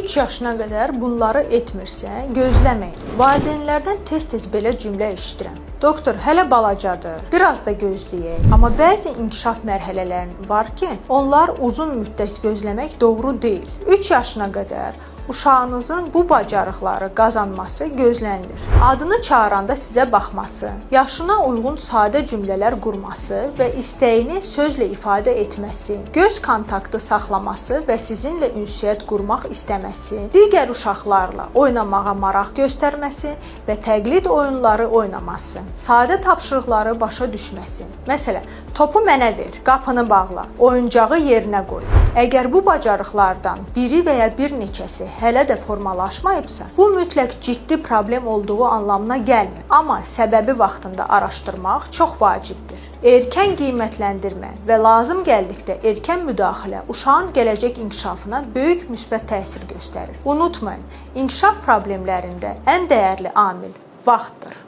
3 yaşına qədər bunları etmirsə, gözləməyin. Valideynlərdən tez-tez belə cümlə eşidirəm. Doktor, hələ balacadır, biraz da gözləyək. Amma bəzi inkişaf mərhələləri var ki, onlar uzun müddət gözləmək doğru deyil. 3 yaşına qədər uşağınızın bu bacarıqları qazanması gözlənilir. Adını çağıranda sizə baxması, yaşına uyğun sadə cümlələr qurması və istəyini sözlə ifadə etməsi, göz kontaktı saxlaması və sizinlə ünsiyyət qurmaq istəməsi, digər uşaqlarla oynamağa maraq göstərməsi və təqlid oyunları oynaması, sadə tapşırıqları başa düşməsi. Məsələn, topu mənə ver, qapını bağla, oyuncağı yerinə qoy. Əgər bu bacarıqlardan biri və ya bir neçəsi hələ də formalaşmayıbsa, bu mütləq ciddi problem olduğu anlamına gəlmir. Amma səbəbi vaxtında araşdırmaq çox vacibdir. Erkən qiymətləndirmə və lazım gəldikdə erkən müdaxilə uşağın gələcək inkişafına böyük müsbət təsir göstərir. Unutmayın, inkişaf problemlərində ən dəyərli amil vaxtdır.